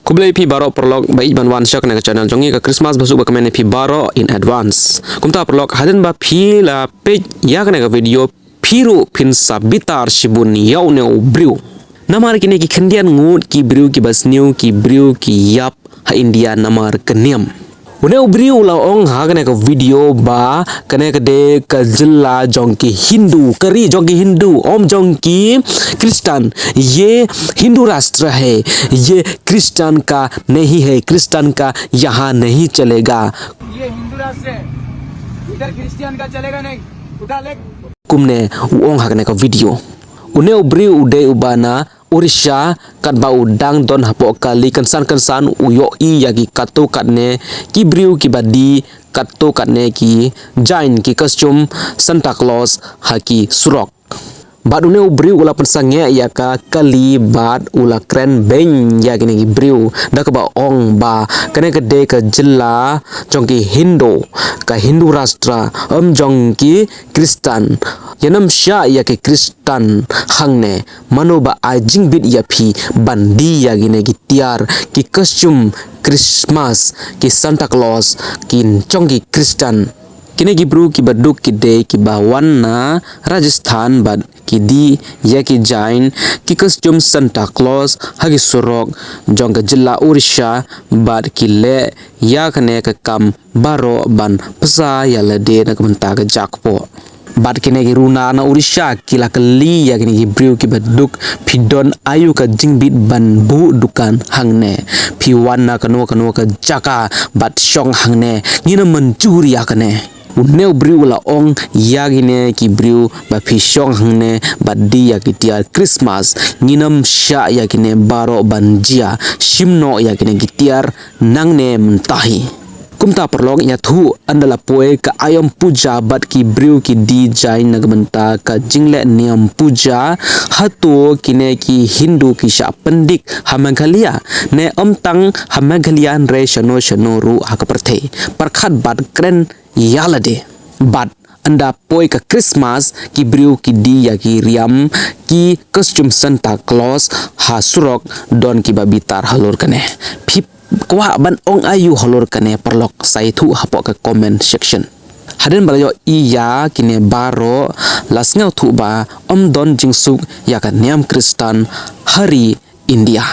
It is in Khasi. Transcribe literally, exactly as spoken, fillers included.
Khublei phi baroh paralok ba ïeit ban wan sha kane ka channel jong ngi ka Christmas, ba suk ba kmen ïa phi baroh in advance. Kumta paralok, hadien ba phi la peit ïa kane ka video, phi ruh phin sa bitar shibun ïa une u briew. Namar kine ki khyndiat ngut ki briew kiba sniew, ki briew ki ïap ha India namar ka niam. Une u briew u la ong ha kane ka video ba kane ka dei ka jylla jong ki Hindu, ka ri jong ki Hindu, ym jong ki Khristan. ये हिंदू राष्ट्र है, ये क्रिश्चियन का नहीं है, क्रिश्चियन का यहाँ नहीं चलेगा। ये हिंदू राष्ट्र है, इधर क्रिश्चियन का चलेगा नहीं। उठा ले। Kumne u ong ha kane ka video. Une u briew u dei uba na Odisha, katba u dang don hapoh kali, kynsan kynsan u ïohi ïa ki katto katne ki briew kiba die, katto katne ki Jain, ki costume Santa Claus ha ki surok. Bad une u briew u la pynsangeh ïa ka kali bad u la kren beiñ ïa kine ki briew da kaba ong ba kane ka dei ka jylla jong ki Hindu, ka Hindu Rashtra, ym jong ki Khristan. Ïa nam shah ïa ki Khristan hangne, mano ba ai jingbit ïa phi ban die ïa kine ki tiar, ki costume Christmas, ki Santa Claus, ki jong ki Khristan. Kine ki briew kiba duk ki dei kiba wan na Rajasthan bad ki die ïa ki Jain, ki costume Santa Claus ha ki surok jong ka jylla Odisha bad ki leh ïa kane ka kam baroh ban pynsa ïa lade na ka bynta ka jaka. Bad kine ki runar na Odisha ki la kylli ïa kine ki briew kiba duk, phi don aïu ka jingbit ban buh dukan hangne? Phi wan na kano kano ka jaka bad shong hangne, ngin ym mynjur ïa kane. Une u briew u la ong ïa kine ki briew ba phi shong hangne bad die ïa ki tiar Christmas, ngin ym shah ïa kine baroh ban jia, shim noh ïa kine ki tiar nangne mynta hi. Kumta paralok, ïathuh, ynda la poi ka Ayom Puja bad ki briew ki die Jain na ka bynta ka jingleh niam puja, hato kine ki Hindu ki shah pyndik ha Meghalaya, ne ym tang ha Meghalaya hynrei shano shano ruh ha ka pyrthei? Pyrkhat bad kren ïa lade. Bad ynda poi ka Christmas, ki briew ki die ïa ki riam, ki costume Santa Claus ha surok, don kiba bitar halor kane. Phi kwah ban ong aïu halor kane paralok, sa ïathuh hapoh ka comment section. Hadien ba la ïohi ïa kine baroh, la sngewthuh ba ym don jingsuk ïa ka niam Khristan ha ri India.